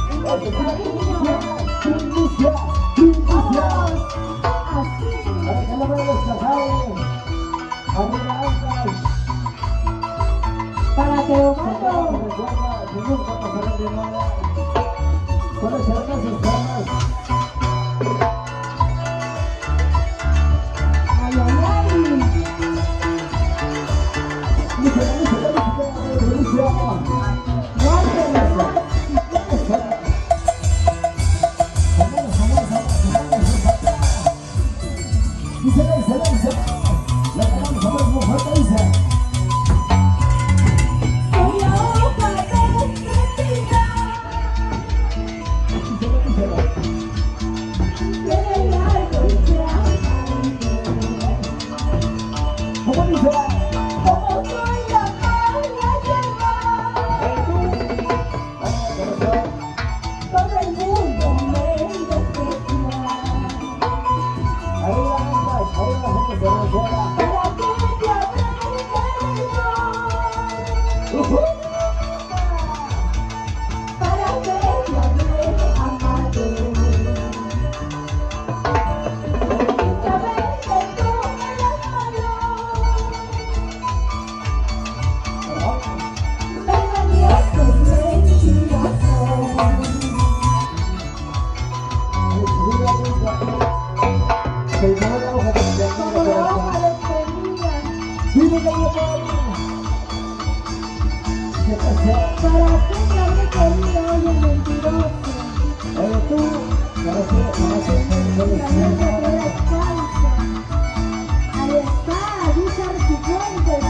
Cariño. Primicia, primicia. Vamos. Así. Para que no me los casados. Arriba Ancash. Para Teobaldo. Recuerda que nunca pasará de moda. Con las hermosas damas. Ay, ay, ay. Dice la música, música, música. Guárdelos. Eso. Vamos, vamos, vamos, vamos, vamos. Dice, dice, dice. La vamos a ver muy fuerte, dice. Soy la hoja desprendida Dice, dice. Que del árbol se ha caído. ¿Cómo dice? Como soy la mala hierba, Ah, corazón. todo el mundo me desprecia. Arriba Ancash, arriba la gente cervecera. ¿Para qué te habré querido? ¡Ujú! ¿Para qué te habré amado? Sin saber que tú eras malo, me engañaste, mentiroso. Soy como la hoja desprendida, Como la hoja corazón. desprendida. ¡Vive la amor! ¿Qué pasó? ¿Para qué te habré querido, oye, mentiroso? Oye tú, ¿para qué? ¿Para qué? Sabiendo que eres falso. Ahí está, Richard Cifuentes.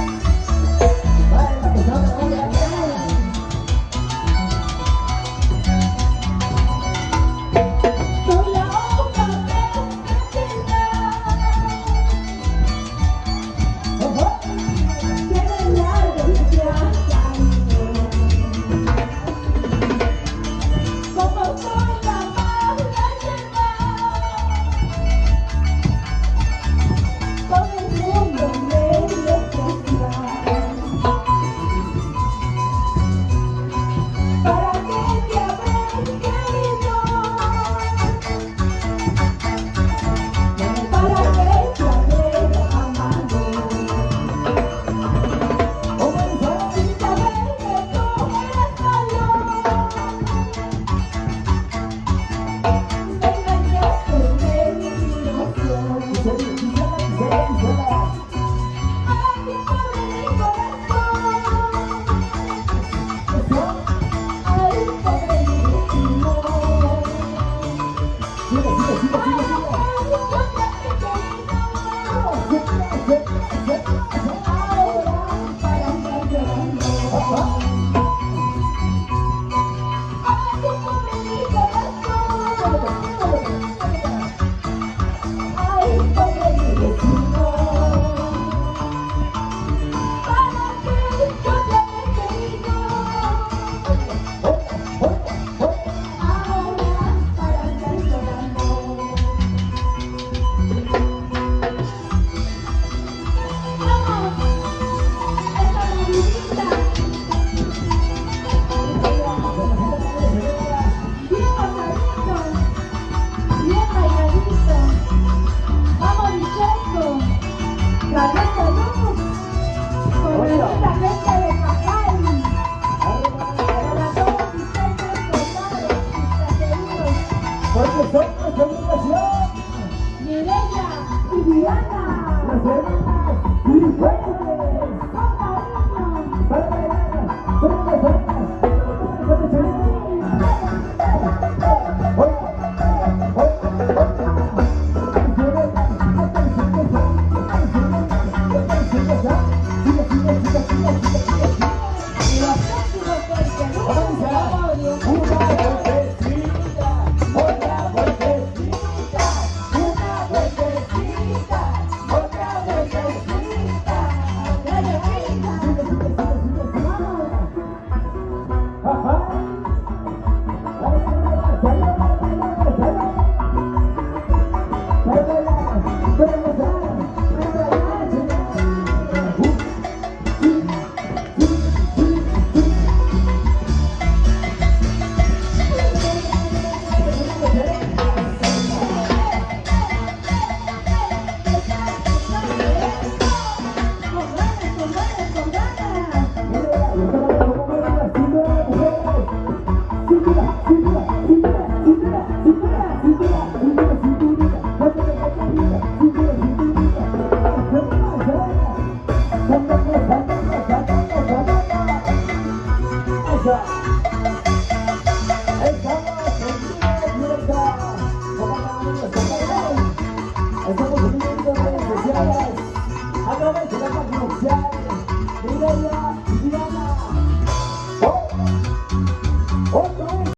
Baila, que sabe, baila. Ay, ay. Soy la hoja desprendida ¡Ujú! Que del árbol se ha caído. Como soy la mala hierba, todo el mundo me desprecia. ¿Para qué te habré querido? ¿Para qué te habré amado? ¿Cómo dice? Sin saber que tú eras malo, me engañaste, mentiroso. Dice, dice, dice, dice. Ay, pobre mi corazón. Eso. Ay, pobre mi destino. Sigue, sigue, sigue, sigue, sigue. Ay, yo te habré querido. Eso, eso, eso. Ahora para andar llorando. Ajá. Ay, pobre mi corazón. Ay, pobre mi destino. ¿Para qué yo te habré querido? Ahora para andar llorando. ¡Vamos! ¡Esa movidita! Bien pasadito, bien bailadito. ¡Vamos, dichoso! ¡Carlota Luz! Con la linda gente de Cajal. Para todos ustedes, soldados, sus queridos. Porque son nuestra obligación. Mireya y Diana. Las hermanas Cifuentes. ¡Vamos!